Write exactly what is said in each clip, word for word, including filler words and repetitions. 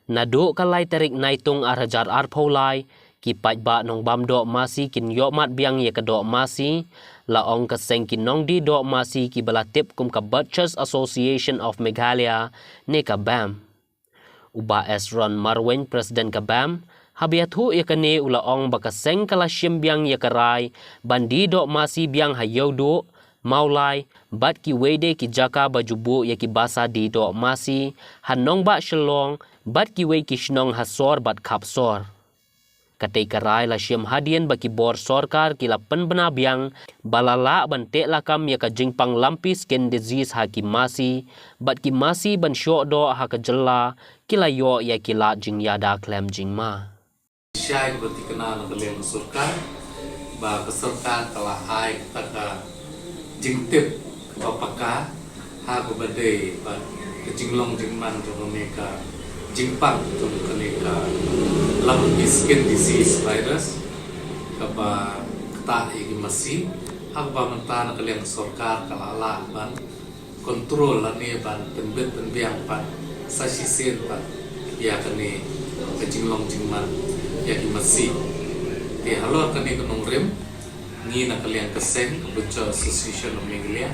Naduh ka lai tarik Naitung ar hajar arphew lai, ki paidbah nongbam doh masi kin ïohmad biang ïa ka doh masi, la ong ka seng ki nongdie doh masi kiba la tip kum ka Butchers Association of Meghalaya ne ka BAM. U Bah Esron Marwein, President ka BAM, haba ïathuh ïa kane u la ong ba ka seng ka la shim biang ïa ka rai ban die doh masi biang ha Ïewduh, Mawlai bad kiwei de ki jaka ba ju buh ïa ki basa die doh masi ha nongbah Shillong bad kiwei ki shnong ha sor bad khap sor. Katei ka rai la shim hadien ba ki bor sorkar ki la pynbna biang ba la lah ban teh lakam ïa ka jingpang lampi skin disease ha ki masi bad ki masi ban shoh doh ha ka jylla ki la ïoh ïa ki lad jingïada khlem jingma. Shai kaba thikna na ka liang ka sorkar ba ka sorkar ka la ai kata ka jingtip kaba paka ha kaba dei bad ka jinglong jingman jong kane ka jingpang jong kane ka lampi skin disease virus kaba ktah ïa ki masi, ha kaba mynta na ka liang ka sorkar ka la lah ban control lane ban pynbit pynbiang pat sa shisien pat ïa kane ka jinglong jingman ïa ki masi. Te halor kane ka nongrim, ngi na ka liang ka seng ka Butcher Association of Meghalaya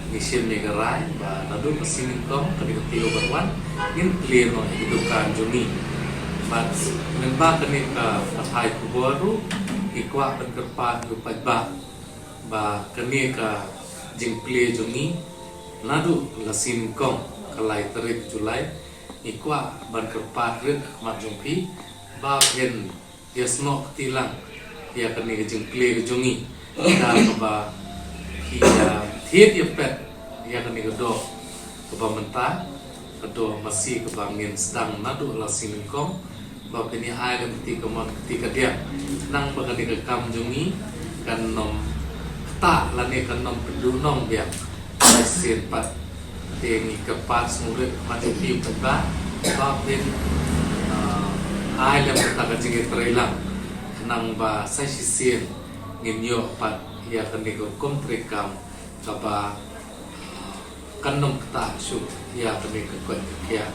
ngi shim ïa ka rai ba naduh ka sngi nyngkong kane ka taïew ban wan ngin plie noh ïa ki dukan jong ngi. Bad lyngba kane ka pathai khubor ruh ngi kwah ban kyrpad ïa u paidbah ba kane ka jingplie jong ngi naduh la sngi nyngkong ka lai tarik July, ngi kwah ban kyrpad rit ha khmat jong phi ba phin ïasnoh kti lang ïa kane ka jingplie ka jong ngi da kaba phi ïa thied ïa pet ïa kane ka doh kaba mynta, ka doh masi kaba ngin sdang naduh la sngi nyngkong, ba phin ïa ai lem kti kamon kti kadiang, nang ba kane ka kam jong ngi kan nym ktah lane kan nym pynduhnong biang sa shisien pat. Te ngi kyrpad sngewrit ha khmat jong phi u paidbah ba phin, ah, ai lem kata ka jingïatreilang, nang ba sa shisien ngin ïoh pat ïa kane ka rukom treikam kaba, ah, kan nym ktah shuh ïa kane ka koit ka khiah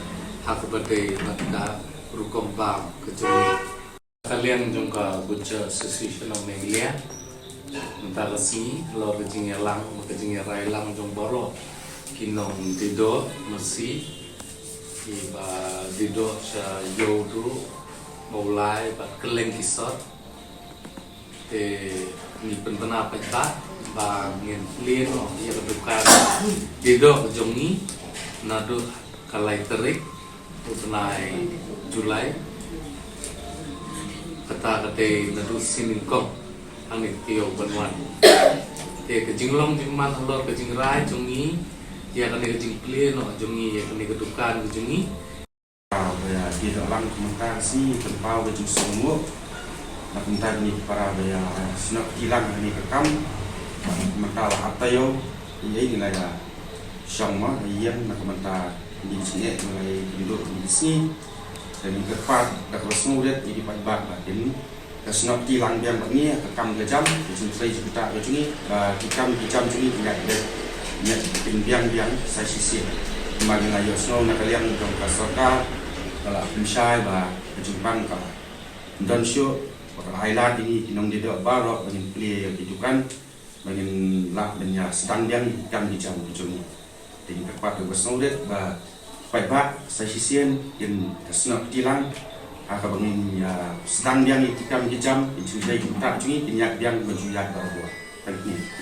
ha kaba dei bad ka rukom bam ka jong ngi. Ka liang jong ka Butcher Association of Meghalaya, mynta ka sngi halor ka jingïalang bad ka jingïarailang jong baroh ki nongdie doh masi kiba die doh sha Ïewduh, Mawlai bad kylleng ki sor. Te ngi pynbna paidbah ba ngin plie noh ïa ka dukan die doh ka jong ngi naduh ka lai tarik u bnai July. Kata ka dei naduh sngi nyngkong hangne ka taïew ban wan. Te ka jinglong jingman halor ka jingrai jong ngi ïa kane ka jingplie noh jong ngi ïa kane ka dukan ka jong ngi. Ba ïa die doh lang kumta ka sngi, pynpaw ka jingsngewnguh na kumta kine ki para ba ïa snoh kti lang kane ka kam. Kumta la hap taïew, ïa ngi la ïa shong ma ïa na kumta kine ki jingeh ma la ïa kynduh kine ki sngi. Te ngi kyrpad da kaba sngewrit ïa ki paidbah ba kin ka snoh kti lang biang bad ngi ha ka kam ka jam, ka jingtrei jingktah ka jong ngi, ba ki kam ki jam jong ngi ki ïaid beit, ïaid beit biang biang sa shisien. Kumba ngi la ïohsngew na ka liang jong ka sorkar, ka la pynshai ba ka jingpang ka don shuh, ba ka la ai lad ïa ngi ki nongdie doh baroh ba ngin plie ïa ki dukan, ba ngin lah ban ïa sdang biang ki kam ki jam ki jong ngi. Te ngi kyrpad ïa ka sngewrit ba paidbah sa shisien kin ïa snoh kti lang ha kaba ngin ïa sdang biang ïa ki kam ki jam, ki jingtrei jingktah jong ngi kin ïaid biang ban ju ïaid baroh. Thank you.